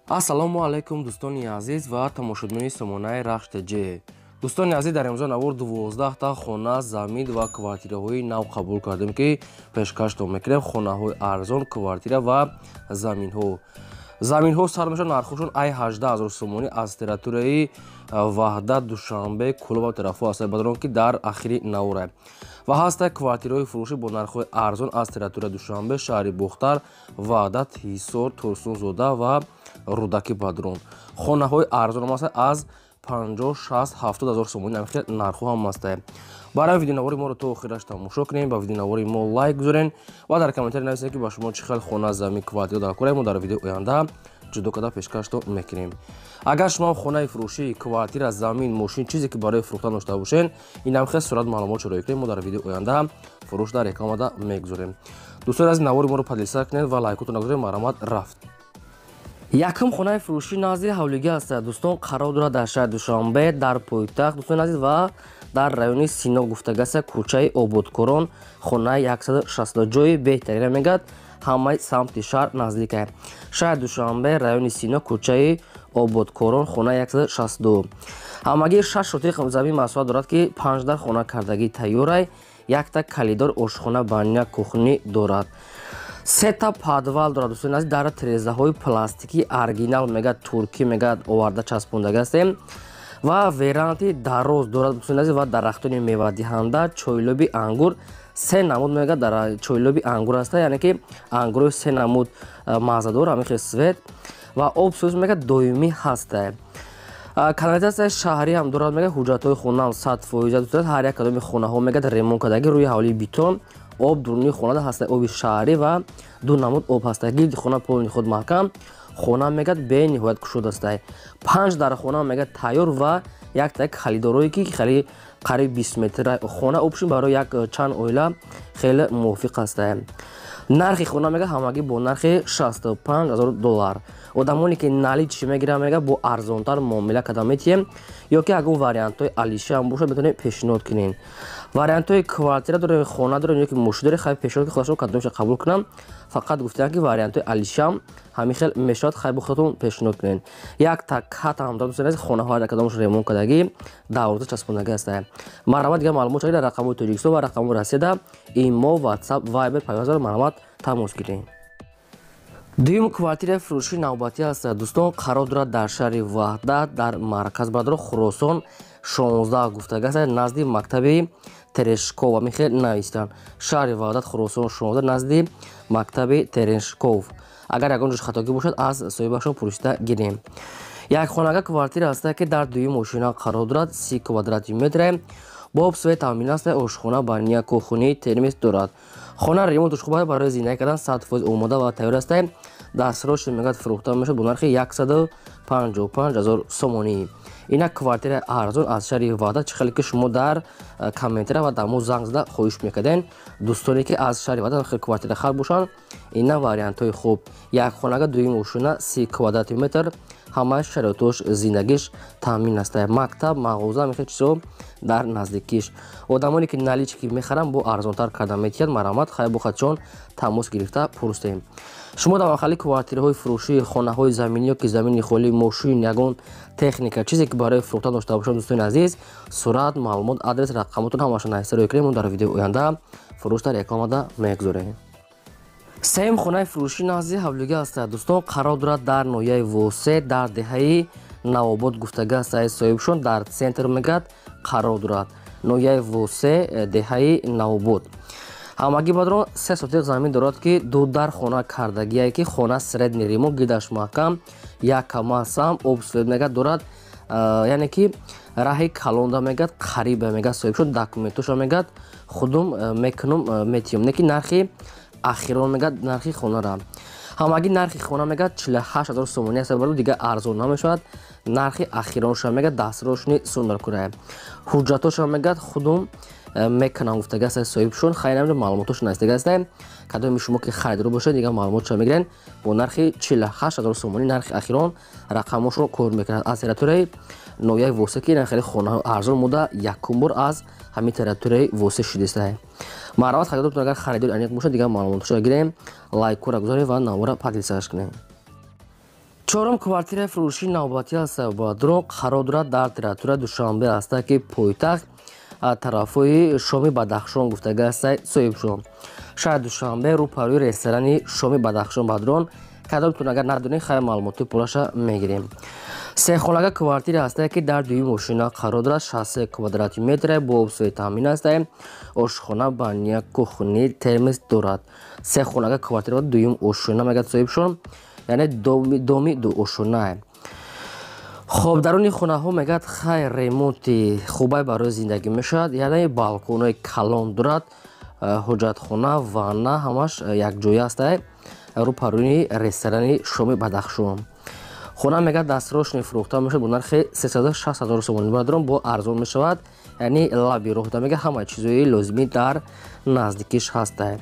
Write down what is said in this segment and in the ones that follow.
Ассалому алайкум, дӯстони азиз ва тамошобинони сомонаи Рахш ТЖ. Дӯстони азиз, дар имрӯза навор 12та хона, замин ва квартираҳои нав қабул кардем, ки пешкаштон мекунем. Хонаҳои арзон, квартира ва заминҳо. Заминҳо сар мешавад нархошон ай 18 ҳазор сомонӣ аз территорияи Ваҳдат, Душанбе, Кӯлоб тарафҳо ҳастанд, бадрон ки дар ахири навора. Ва ҳаста квартираҳои фурӯшӣ бо нархҳои арзон аз территорияи Душанбе, шаҳри Бохтар, Ваҳдат, Ҳисор, Турсунзода ва Рӯдаки Бадрон. Хонаҳои арзон ҳам ҳастанд аз 50, 60, 70 ҳазор сомонӣ, ҳамин нархҳо ҳам ҳастанд. Барои видеонавори моро то охираш тамошо кунем, ба видеонавори мо лайк гузорен ва дар комментарий нависед, ки ба шумо чӣ хел хона, замин, квартира дар кора. Мо дар видеои оянда ҷудо карда пешкаштон мекунем. Агар шумо хонаи фурӯшӣ, квартира, замин, мошин, чизе ки барои фурӯхтан дошта бошед, инам хел сурат маълумот шуроӣ кунед, мо дар видеои оянда фурӯш дар рекламада мегузорем. Дӯстони азиз, навори моро поделиться кунед ва лайкотон нагузоред. Марҳамат, рафт. Якум хонаи фурӯшӣ назди ҳавлигӣ аст, дӯстон, қарор дорад дар шаҳри Душанбе, дар пойтахт, дӯстони азиз, ва дар райони Сино гуфтагаста, кӯчаи Ободкорон, хонаи 162. Ҷои беҳтарина мегӯяд, ҳамаи самти шаҳр наздика. Шаҳри Душанбе, райони Сино, кӯчаи Ободкорон, хонаи 162. Ҳамагӣ 6 сотиқ замин масоҳат дорад, ки 5 дар хона кардагӣ тайёрай, якта калидор, ошхона, баня, кухни дорад, сета подвал дорад. Дӯстони азиз, дар тирезаҳои пластикӣ оригинал мегӯяд, туркӣ мегӯяд, оварда часпондагӣ ҳастем ва веранди дароз дорад, дӯстони азиз, ва дарахтони мевадиҳанда, чойлоби ангур се намуд мегӯяд, дар чойлоби ангур аста, яъне ки ангурои се намуд маззадор, ҳамин хел свет ва об сӯз мегӯяд, доимӣ ҳаста. Канализатсияи шаҳрӣ ҳам дорад мегӯяд, ҳуҷҷатҳои хонаам 100%. Дӯстони, ҳар як кадоми хонаҳо мегӯяд, ремонт кардагӣ, рӯи ҳавлии бетон, об дуруни хонада ҳаста, оби шаҳрӣ ва ду намуд об ҳаста. Гирди хона полни худ маҳкам, хона мегӯяд, бениҳоят кушод астай. Панҷ дар хона мегӯяд, тайёр ва якта калидорое, ки хеле қариб 20 метра хона обшин барои як чанд оила хеле мувофиқ астай. Нархи хона мегӯяд, ҳамагӣ бо нархи 65 ҳазор доллар. Одамоне ки наличный мегиранд, мегӯяд, бо арзонтар муомила карда метиҳем, ё ки ягон вариантҳои алиша ҳам бошад, метавонем пешниҳод кунем. Вариантҳои квартира дорем, хона дорем ё ки мошин дорем, хай, пешниҳод ки худашон кадомша қабул кунам. Фақат гуфтаам, ки вариантҳои алишам ҳамин хел мешавад, хай, бо худатон пешниҳод кунед. Якта кат ҳам дорад, дӯстони азиз, хонаҳо ҳар кадомаш ремонт кардагӣ, дарвоза часпондагӣ ҳастанд. Марҳамат, дигар маълумот дар рақамҳои Тоҷикистон ва рақамҳои Россияда имо, WhatsApp, Viber пайваст дорад, марҳамат, тамос гиред. Дуюм квартираи фурӯшӣ навбатӣ аст, дӯстон, қарор дорад дар шаҳри Ваҳдат, дар марказ бардор, Хуросон 16 гуфтага, назди мактаби Терешков мехел навистанд. Шаҳри Ваҳдат, Хуросон 16, назди мактаби Терешков. Агар ягон ҷош хатогӣ бошад, аз соҳибашон пурсида гирем. Як хонага квартира ҳаста, ки дар дуюм ошина қарор дорад, 30 квадрати метре, бо об свет таъмин аст, ошхона, баня, кухни, термос дорад. Хона ремонташ хуб, барои зиндагӣ кардан 100% омода ва тайёр аст. Дастрош мегӯяд, фурӯхта мешавад бо нархи 155 ҳазор сомонӣ. Инак квартираи арзон аз шаҳри Ваҳдат, чӣ хеле ки шумо дар комментария ва дар мо занг зада хоҳиш мекардем. Дӯстоне ки аз шаҳри Ваҳдат хел квартира хар бошанд, ина вариантҳои хуб: як хонага, дуюм ошина, 30 квадрати метр, ҳамаи шароитош, зиндагиш таъмин аст, мактаб, мағоза, мехел чизо дар наздикиш. Одамоне ки наличный мехаранд, бо арзонтар карда метиҳад. Марҳамат, хай, бо хатшон тамос гирифта пурсем. Шумо дар махалли квартираҳои фурӯшӣ, хонаҳои заминӣ ё ки замини холӣ, мошин, ягон техника, чизе ки барои фурӯхтан дошта бошанд, дӯстони азиз, сурат, маълумот, адрес, рақамотон ҳамаашон нависта рӯй кунем, мо дар видеои оянда фурӯш дар рекламада мегузорем. Сеюм хонаи фурӯшӣ назди ҳавлигӣ аст, дӯстон, қарор дорад дар ноҳияи Восе, дар деҳаи Навобод гуфтага аст. Соҳибшон дар центр мегӯяд, қарор дорад, ноҳияи Восе, деҳаи Навобод. Ҳамагӣ бадрон 3 сотиқ замин дорад, ки ду дар хона кардагие, ки хона средний ремонт, гидаш маҳкам, як камасам об свет мегӯяд, дорад, яъне ки раҳи калонда мегӯяд, қариба мегӯяд. Соҳибшон документоша мегӯяд, худум мекунум, метиҳам, не ки нархи ахирон мегӯяд. Нархи хонара, ҳамагӣ нархи хона мегӯяд, 48 ҳазор сомонӣ аст, баро дигар арзон намешавад. Нархи ахиронша мегӯяд, дастрошни сундаркура, ҳуҷҷатоша мегӯяд, худум мекунам гуфтага аст соҳибшон. Хайр, намедонам, маълумотошо навистага аст. Кадоми шумо ки харидор бошед, дигар маълумотшо мегирен. Бо нархи 48 ҳазор сомонӣ нархи ахирон, рақамошро кор мекунад аз территорияи ноҳияи Восе, ки хеле хонаҳои арзон буда, якум бор аз ҳамин территорияи Восе шудиста. Марҳамат, харидор, агар харидори аниқ бошад, дигар маълумотшо гирем, лайкура гузорем ва навора поделиться кунем. Чорум квартираи фурӯшии навбатӣ аст бародарон, қарор дорад дар территорияи Душанбе аст, ки пойтахт тарафҳои Шоми Бадахшон гуфтага аст соҳибшон. Шаҳри Душанбе рӯпарӯи ресторани Шоми Бадахшон бародарон. Кадомтон агар надонед, хайр, маълумоти пурраша мегирем. Сехонага квартира ҳастае, ки дар дуюм ошина қарор дорад, 63 квадрати метре, бо обсӯи таъмин ҳастае, ошхона, баня, кухни, термос дорад. Сехонага квартира дуюм ошина мегӯяд соҳибшон, яъне доми дуошонае. Хоб, даруни хонаҳо мегӯяд, хайр, ремонти хубай барои зиндагӣ мешавад, яъне балконҳои калон дорад, ҳоҷатхона, ванна ҳамаш якҷоя ҳастае, рӯпарӯи ресторани Шоми Бадахшон. Хона мегӯяд дастрочный фурӯхта мешавад бо нархи 360 ҳазор сомонӣ бародарон, бо арзон мешавад, яъне лаби роҳда мегӯяд ҳамаи чизҳои лозимӣ дар наздикиш ҳастае.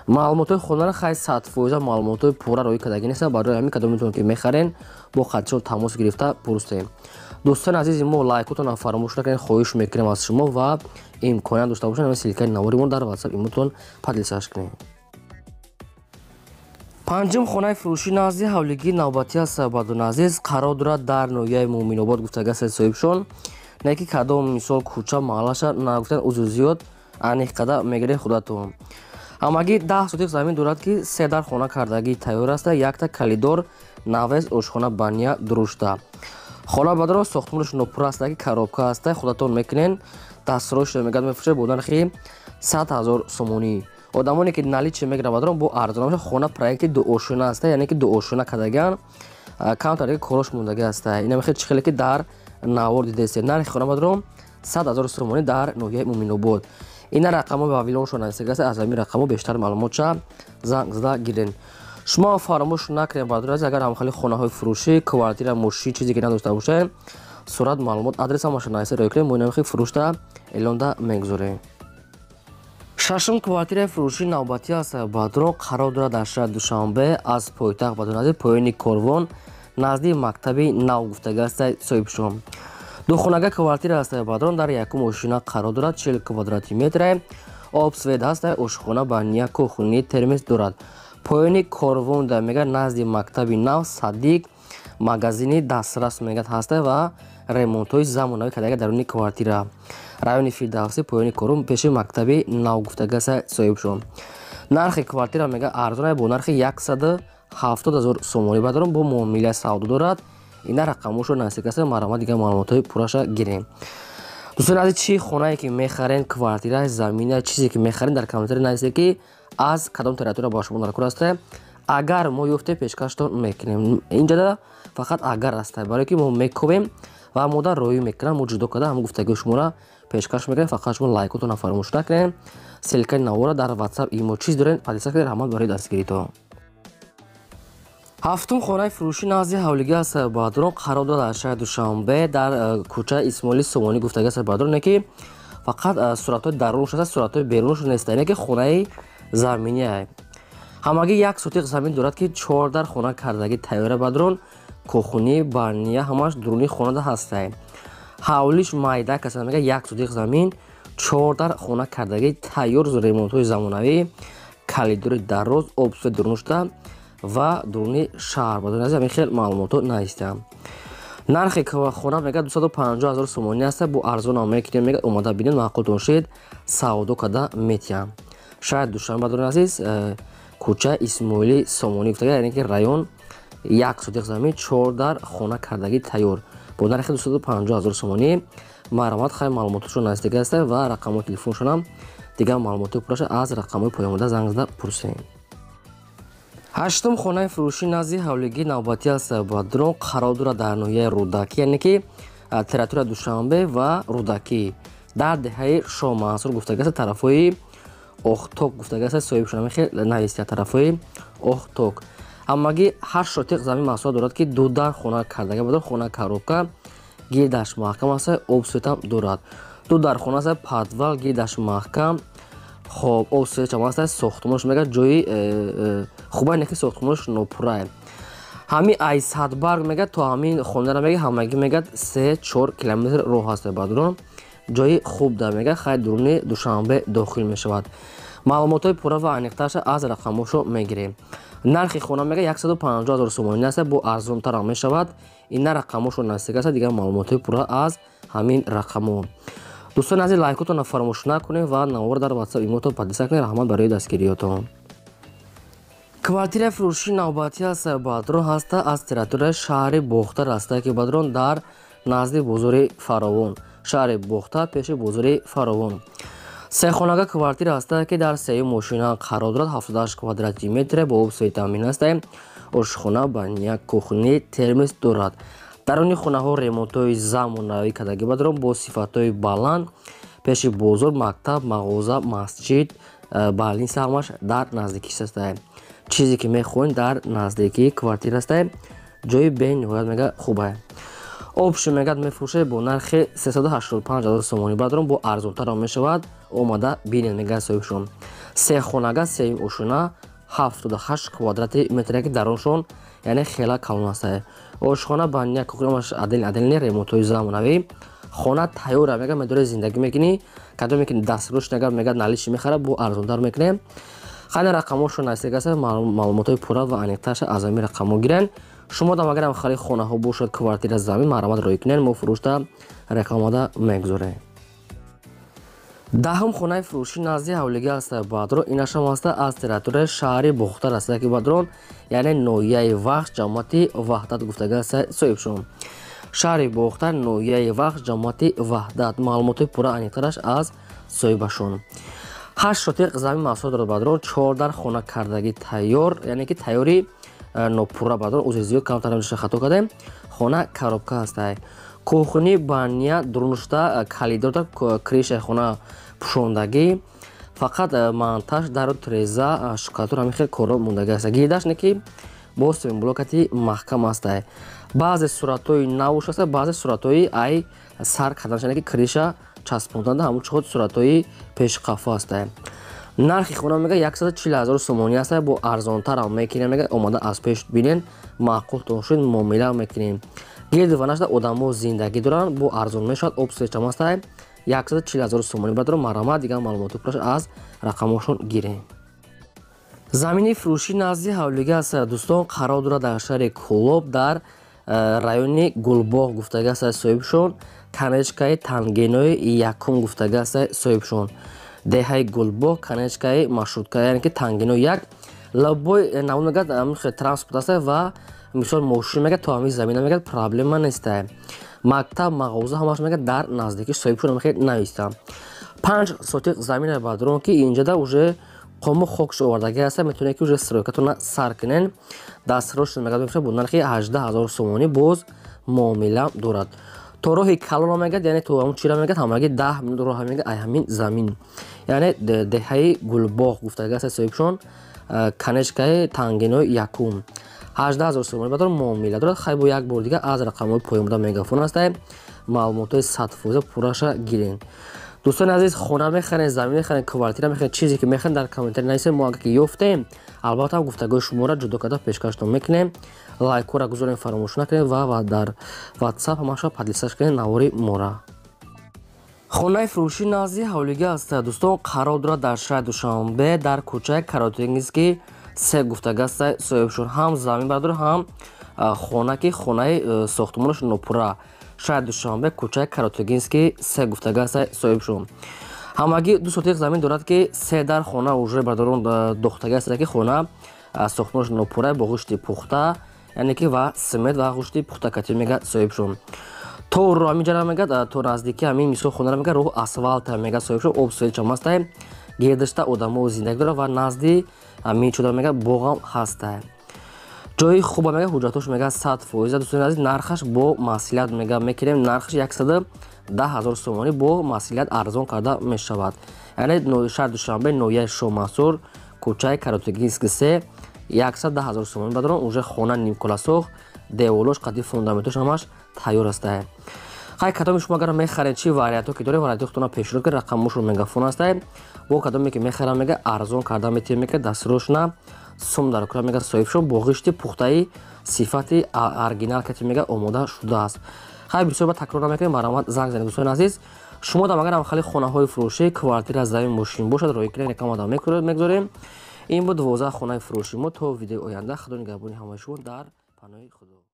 Маълумотҳои хонаро хай 100% маълумотҳои пурра роӣ кардагӣ нест, барои ҳамин кадом метавонед ки мехарен, бо хатишон тамос гирифта пурсем. Дӯстони азизи мо, лайкотонро фаромӯш накунед, хоҳиш мекунем аз шумо ва имконият дошта бошед, ҳамин ссылка и навори мо дар WhatsApp имотон поделиться кунед. Панҷум хонаи фурӯшӣ назди ҳавлигии навбатӣ аст бародарони азиз, қарор дорад дар ноҳияи Муъминобод гуфтага аст соҳибшон. Не ки кадом мисол кӯча маҳаллаша нагуфтан, узр зиёд, аниқ қада мегиред худатон. Ҳамагӣ 10 сотих замин дорад, ки се дар хона кардагӣ тайёр аст, якта калидор, навес, ошхона, баня дурушта. Хона бародарон сохтмонаш нопурра аст, ки коробка аст, худатон мекунен, дастрочно мегӯяд мефурӯшад бо нархи 100 ҳазор сомонӣ. Одамоне ки наличие мегиранд бародарон, бо арзон мешавад. Хона проекти дуошона аст, яъне ки дуошона кардагиан, камтар дига корош мондагӣ аст. Ина мехоҳед чӣ хеле ки дар навор дидесед. Нархи хона бародарон 100 ҳазор сомонӣ дар ноҳияи Муъминобод. Ина рақамҳо вавилоншон нависага аст, аз ҳамин рақамҳо бештар маълумотша занг зада гирен. Шумо фаромӯш накунед бародари азиз, агар ҳамхели хонаҳои фурӯшӣ, квартира, мошин, чизе ки надошта бошед, сурат, маълумот, адрес ҳамаша нависа роӣ кунед, мо инамихи фурӯшта эълонда мегузорем. Шашум квартираи фурӯшии навбатӣ аст бародарон, қарор дорад дар шаҳри Душанбе аз пойтахт бародарони азиз, поёни корвон наздии мактаби нав гуфтага аст соҳибшон. Духонага квартира аст бародарон, дар якум ошина қарор дорад, 40 квадрати метре, об свет ҳаст, ошхона, баня, кухни, термос дорад. Поёни корвон да мегӯяд назди мактаби нав, садик, магазини дастрас мегӯяд ҳаст ва ремонтҳои замонавӣ кардага даруни квартира. Райони Фирдавсӣ, поёни корвон, пеши мактаби нав гуфтага аст соҳибшон. Нархи квартира мегӯяд арзон бо нархи 170 ҳазор сомонӣ бародарон, бо муомила савдо дорад. Ина рақамҳошро наздик аст, марҳамат дигар маълумотҳои пурраша гирем. Дӯстони азиз, чӣ хонае ки мехарен, квартира, замина, чизе ки мехарен, дар комментарий нависед, ки аз кадом территория ба шумо даркор аст. Агар мо ёфтем, пешкаштон мекунем. Инҷода фақат агар аст, барое ки мо мекобем ва модар роӣ мекунам, мо ҷудо карда ҳамон гуфтагии шуморо пешкаш мекунем. Фақат шумо лайкотонро фаромӯш накунед, ссылка и навора дар WhatsApp, имо чиз дорен, поделиться кунед. Раҳмат барои дастгиритон. Ҳафтум хонаи фурӯшӣ назди ҳавлигӣ аст бародарон, қарор дорад дар шаҳри Душанбе дар кӯчаи Исмоили Сомонӣ гуфтага аст бародарон, не ки фақат суратҳои дарунаш аст, суратҳои берунаш нест, яъне ки хонаи заминие. Ҳамагӣ 1 сотиқ замин дорад, ки чор дар хона кардагӣ тайёра бародарон, кухни, баня ҳамаш дуруни хонада ҳастае. Ҳавлиш майда каса мегӯяд, 1 сотиқ замин, чор дар хона кардагӣ тайёр, ремонтҳои замонавӣ, калидори дароз, обсӯи дурунашда ва дуруни шаҳр бародарони азиз, ҳамин хел маълумотҳо навистам. Нархи хона мегӯяд 250 ҳазор сомонӣ аст, бо арзонам мекунем, мегӯяд омада бинед, маъқултон шид, савдо карда метиҳам. Шаҳри Душанбе бародарони азиз, кӯча Исмоили Сомонӣ гуфтага, яъне ки район, 1 сотиқ замин, чор дар хона кардагӣ тайёр бо нархи 250 ҳазор сомонӣ. Марҳамат, хай маълумоташон наздик аст ва рақамҳои телефоншонам дигар маълумотҳои пурраша аз рақамҳои поёнмонда занг зада пурсем. Ҳаштум хонаи фурӯшӣ назди ҳавлигии навбатӣ аст бародарон, қарор дорад дар ноҳияи Рӯдакӣ, яъне ки территория Душанбе ва Рӯдакӣ, дар деҳаи Шоҳмансур гуфтага аст, тарафҳои Охток гуфтага аст соҳибшон, ҳамин хел навистия, тарафҳои Охток. Ҳамагӣ 8 сотиқ замин масоҳат дорад, ки ду дар хона кардага бародарон, хона коробка, гирдаш маҳкам аст, обсветам дорад. Ду дар хона аст, подвал, гирдаш маҳкам, хоб, обсветам аст, сохтмонаш мегӯяд ҷои хубай, не ки сохтмонаш нопуррае. Ҳамин ай Садбарг мегӯяд то ҳамин хонара мегӯяд ҳамагӣ мегӯяд 3-4 километр роҳ аст бародарон, ҷои хуб да мегӯяд, хай дуруни Душанбе дохил мешавад. Маълумотҳои пурра ва аниқтарша аз рақамҳошо мегирем. Нархи хона мега 150 000 сомонӣ аст, бо арзонтарам мешавад. Ина рақамҳошо наздик аст, дигар маълумотҳои пурра аз ҳамин рақамҳо. Дӯстони азиз, лайкотонро фаромӯш накунед ва навор дар WhatsApp имото подписка кунед. Раҳмат барои дастгириётон. Квартираи фурӯшии навбатӣ аст, Бадрон ҳаста аз территорияи шаҳри Бохтар аста, ки Бадрон дар назди бозори Фаровон, шаҳри Бохтар пеши бозори Фаровон. Сехонага квартира ҳаста, ки дар сеюм мошина қарор дорад, 78 квадрати метре бо об таъмин аста. Ошхона, баня, кухни, термос дорад. Даруни хонаҳо ремонтҳои замонавӣ кардагӣ, Бадрон, бо сифатҳои баланд. Пеши бозор, мактаб, мағоза, масҷид, больница ҳамаш дар наздикиш аста. Чизе ки мехоҳем, дар наздикии квартира аста. Ҷои бениҳоят мега хубае. Общий мегад мефурӯшад бо нархи 385 000 сомонӣ, Бадрон, бо арзонтарам мешавад. Омада бинед, мегӯяд соҳибшон. Се хонага, сеюм ошона, 78 квадрати метре, ки даруншон яъне хела калон аст. Ошхона, баня, кухняаш отдельно, ремонтҳои замонавӣ. Хона тайёра, мега, медори зиндагӣ мекунӣ. Кадоме ки дастрош нагар, мега, наличный мехара, бо арзонтар мекунем. Хайна рақамҳошо наздик аст, маълумотҳои пурра ва аниқтарша аз ҳамин рақамҳо гирен. Шумо дам агарам хари хонаҳо бошад, квартира, замин, марҳамат, рӯй кунед, мо фурӯшта рекламада мегузорем. Даҳум хонаи фурӯшӣ назди ҳавлигӣ аст, Бадрон. Инашам ҳаста аз территорияи шаҳри Бохтар аст, ки Бадрон, яъне ноҳияи Вахш, ҷамоати Ваҳдат гуфтага аст соҳибшон. Шаҳри Бохтар, ноҳияи Вахш, ҷамоати Ваҳдат. Маълумотҳои пурра аниқтараш аз соҳибашон. 8 сотиқ замин маҳсул дорад, Бадрон, 4 дар хона кардагӣ тайёр, яъне ки тайёри нопурра, Бадрон, узри зиёд, камтар хато кардем. Хона коробка ҳастай. Кухни, баня дурунушта, калидорда, крышаи хона пӯшондагӣ, фақат монтаж дару треза, штукатур, ҳамин хел корро мондагӣ аст. Гирдаш не ки боз блокати маҳкам ҳастай. Баъзе суратҳои навуш аста, баъзе суратҳои ай сар карданаш, яъне ки крыша часпонданда, ҳамун чиҳо суратҳои пешқафо ҳастай. Нархи хона мега 140 000 сомонӣ аст, бо арзонтарам мекунем, мега, омада аз пеш бинен, маъқултон шуд, муомила мекунем. Гирди ванашда одамо зиндагӣ доранд, бо арзон мешавад, об сечам ҳастай. 140 000 сомонӣ, Бадрон, марҳамат, дигар маълумоти пураш аз рақамҳошон гирем. Замини фурӯшӣ назди ҳавлигӣ аст, дӯстон, қарор дорад дар шаҳри Кӯлоб, дар райони Гулбоғ гуфтага аст соҳибшон, конечкаи Тангинои якум гуфтага аст соҳибшон. Деҳаи Гулбоғ, конечкаи маршрутка, яъне ки Тангино як. Любой намуд мегӯяд транспорт аст ва мисол мошин, мегӯяд, то ҳамин замина, мегӯяд, проблема нестай. Мактаб, мағоза ҳамаш, мегӯяд, дар наздикӣ соҳибшон мехоҳед навистам. 5 сотиқ замина, Бадрон, ки инҷода уже қому хокш овардагӣ аст, метавонед ки уже стройкатона сар кунен. Дастрош мегӯяд мефурӯшад бо нархи 18 000 сомонӣ, боз муомила дорад. То роҳи калона, мегӯяд, яъне то ҳамун чира, мегӯяд, ҳамагӣ 10 минут роҳ, мегӯяд, ай ҳамин замин. Яъне деҳаи Гулбоғ гуфтагӣ аст соҳибшон, конечкаи Тангинои якум. 18 000 сомонӣ, Бадрон, муомила дорад. Хай, бо як бор дигар аз рақамҳои поёнбуда мегафон ҳастай, маълумотҳои 100% пурраша гирен. Дӯстони азиз, хона мехарен, замин мехарен, квартира мехарен, чизе ки мехарен, дар комментарий нависед. Мо агар ки ёфтем, албатта гуфтагои шуморо ҷудо карда пешкаштон мекунем. Лайкҳоро гузорем, фаромӯш накунед ва дар WhatsApp ҳамаша поделиться кунед навори мора. Хонаи фурӯшӣ назди ҳавлигӣ аст, дӯстон, қарор дорад дар шаҳри Душанбе, дар кӯчаи Каротингиски се гуфтага аст соҳибшон. Ҳам замин бардор, ҳам хона, ки хонаи сохтмонаш нопурра. Шаҳри Душанбе, кӯчаи Каротигински се гуфтага аст соҳибшон. Ҳамагӣ 2 сотиқ замин дорад, ки се дар хона уже, бардорон, дохтагӣ аст, ки хона сохтмонаш нопурра, бо ғушти пухта, яъне ки ва смет ва ғушти пухта кати, мегӯяд соҳибшон. То ро ҳаминҷара, мегӯяд, то наздики ҳамин мисол хонара, мегӯяд, роҳ асфалта, мегӯяд соҳибшон, об суелчам ҳастай. Гирдашта одамо зиндагӣ дорад ва назди ҳамин чуда, мегӯяд, боғам ҳастай. Ҷои хуба, мегӯяд, ҳуҷҷатош, мегӯяд, 100%. Дӯстони азиз, нархаш бо маслиҳат, мегӯяд, мекунем. Нархаш 110 000 сомонӣ, бо маслиҳат арзон карда мешавад. Яъне шаҳри Душанбе, ноҳияи Шоҳмансур, кӯчаи Каротигински се, 110 000 сомонӣ, бадрон, уже хона нимкуласохт, деволош қади фундаментош ҳамаш тайёр астае. Хай, кадоми шумо агар мехаред, чӣ вариантҳо ки доред, вариантҳои худтона пешниҳод кунед, рақамҳошро мегафон астае. Бо кадоме ки мехарам, мега, арзон карда метавем, мега, дастрошна сум дар кора, мега соҳибшон, бо ғишти пухтаи сифати оригинал кати, мега, омода шудааст. Хай, бисёр ба такрор намекунем, марҳамат, занг занед, дӯстони азиз. Шумо дам агар ҳам хонаҳои фурӯшӣ, квартира, замин, мошин бошад, роҳӣ кунед, рекламада мегузорем. Ин буд 12 хонаи фурӯши мо. То видеои оянда, Худо нигаҳбони ҳамаи шумо, дар паноҳи Худо.